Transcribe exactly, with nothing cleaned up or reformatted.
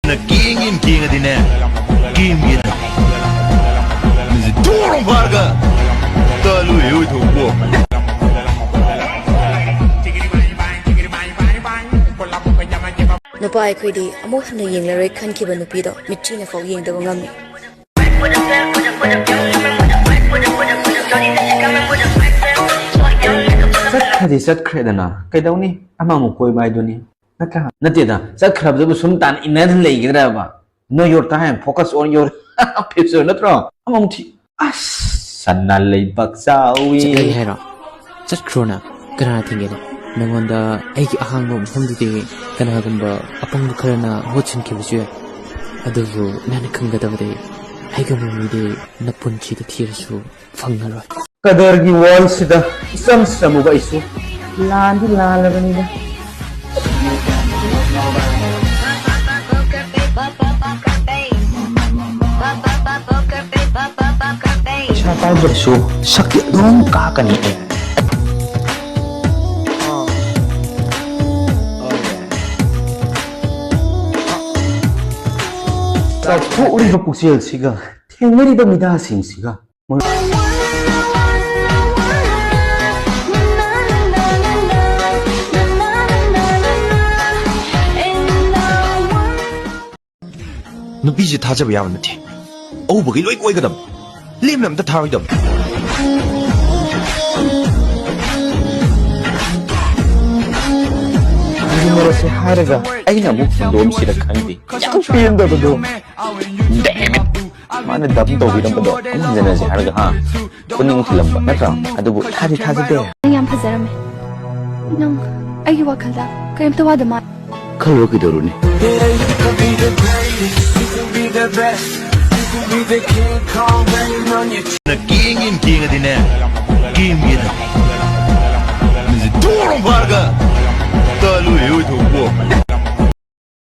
ꯅ ꯀꯦꯡꯒꯦꯅ ꯀꯦꯡꯉꯗꯤꯅꯦ, ꯀꯦꯡꯒꯦꯅ ꯃꯤꯁꯦ ꯊꯣꯔꯣꯝ ꯐꯥꯔꯒ ꯇ ꯂꯨꯏ ꯍꯣꯏ ꯊꯣꯛꯄꯣ꯫ ꯅꯨꯄꯥ ꯑꯩꯈꯣꯏꯗꯤ ꯑꯃꯨꯛ ꯍꯟꯅ ꯌꯦꯡꯂꯔꯣꯏ ꯈꯟꯈꯤꯕ ꯅꯨꯄꯤꯗꯣ ꯃꯤꯠꯆꯤꯅ ꯐꯥꯎ ꯌꯦꯡꯗꯕ ꯉꯝꯃꯤ꯫ ꯆꯠꯈ꯭ꯔꯗꯤ ꯆꯠꯈ꯭ꯔꯦꯗꯅ, ꯀꯩꯗꯧꯅꯤ? ꯑꯃꯃꯨꯛ ꯀꯣꯏꯕ ꯍꯥꯏꯗꯨꯅꯤ, ꯅꯠꯇ꯭ꯔꯥ? ꯅꯠꯇꯦꯗ, ꯆꯠꯈ꯭ꯔꯕꯗꯨꯕꯨ ꯁꯨꯝ ꯇꯥꯟ ꯏꯟꯅꯗꯅ ꯂꯩꯒꯗ꯭ꯔꯕ? Know your time, focus on your future, ꯅꯠꯇ꯭ꯔꯣ? ꯑꯃꯃꯨꯛ ꯊꯤ꯫ ꯑꯁ, ꯁꯅꯥ ꯂꯩꯕꯥꯛ ꯆꯥꯎꯏ꯫ ꯆꯠꯂꯒꯦ ꯍꯥꯏꯔꯣ? ꯆꯠꯈ꯭ꯔꯣꯅ꯫ ꯀꯅꯥꯅ ꯊꯤꯡꯒꯦꯅꯦ? ꯅꯉꯣꯟꯗ ꯑꯩꯒꯤ ꯑꯍꯥꯡꯕ ꯃꯐꯝꯗꯨꯗꯤ ꯀꯅꯥꯒꯨꯝꯕ ꯑꯄꯪꯕ ꯈꯔꯅ ꯃꯍꯨꯠ ꯁꯤꯟꯈꯤꯕꯁꯨ ꯌꯥꯏ꯫ ꯑꯗꯨꯕꯨ ꯅꯪꯅ ꯈꯪꯒꯗꯕꯗꯤ, ꯑꯩꯒꯨꯝꯕ ꯃꯤꯗꯤ ꯅꯄꯨꯟꯁꯤꯗ ꯊꯤꯔꯁꯨ ꯐꯪꯉꯔꯣꯏ꯫ ꯀꯗꯔꯒꯤ worldꯁꯤꯗ ꯏꯆꯝ ꯆꯝꯃꯨꯕ ꯑꯩꯁꯨ ꯂꯥꯟꯗꯤ ꯂꯥꯜꯂꯕꯅꯤꯗ꯫ ꯄꯩꯁꯥ ꯄꯥꯏꯗ꯭ꯔꯁꯨ ꯁꯛꯇꯤ ꯑꯗꯨꯝ ꯀꯥꯛꯀꯅꯤ ꯑꯩ꯫ ꯆꯥꯎꯊꯣꯛꯎꯔꯤꯕ ꯄꯨꯛꯆꯦꯜꯁꯤꯒ ꯊꯦꯡꯅꯔꯤꯕ ꯃꯤꯗꯥꯁꯤꯡꯁꯤꯒ꯫ ꯅꯨꯄꯤꯁꯦ ꯊꯥꯖꯕ ꯌꯥꯕ ꯅꯠꯇꯦ꯫ ꯑꯎꯕꯈꯩ ꯂꯣꯏ ꯀꯣꯏꯒꯗꯕ, ꯂꯦꯝꯅ ꯑꯝꯇ ꯊꯥꯔꯣꯏꯗꯕ꯫ ꯃꯔꯛꯁꯦ ꯍꯥꯏꯔꯒ ꯑꯩꯅ ꯑꯃꯨꯛ ꯍꯨꯟꯗꯣꯛꯑꯝꯁꯤꯔ ꯈꯪꯗꯦ꯫ ꯌꯥꯝ ꯄꯦꯟꯗꯕꯗꯣ꯫ Damn it! ꯃꯥꯅ dump ꯇꯧꯕꯤꯔꯝꯕꯗꯣ ꯑꯃꯨꯛ ꯍꯟꯖꯤꯟꯅꯁꯦ ꯍꯥꯏꯔꯒ, ꯍꯥ? ꯄꯨꯛꯅꯤꯡ ꯊꯤꯜꯂꯝꯕ ꯅꯠꯇ꯭ꯔꯥ? ꯑꯗꯨꯕꯨ ꯊꯥꯗꯤ ꯊꯥꯖꯗꯦ꯫ ꯅꯪ ꯌꯥꯝ ꯐꯖꯔꯝꯃꯦ꯫ ꯅꯪ ꯑꯩꯒꯤ ꯋꯥꯈꯜꯗ ꯀꯔꯤꯝꯇ ꯋꯥꯗ ꯃꯥꯜꯂꯦ꯫ ꯈꯜꯂꯨꯔ ꯀꯩꯗꯧꯔꯨꯅꯤ? ꯅ ꯀꯦꯡꯒꯦꯅ ꯀꯦꯡꯉꯗꯤꯅꯦ, ꯀꯦꯡꯒꯦꯅ ꯃꯤꯁꯦ ꯊꯣꯔꯣꯝ ꯐꯥꯔꯒ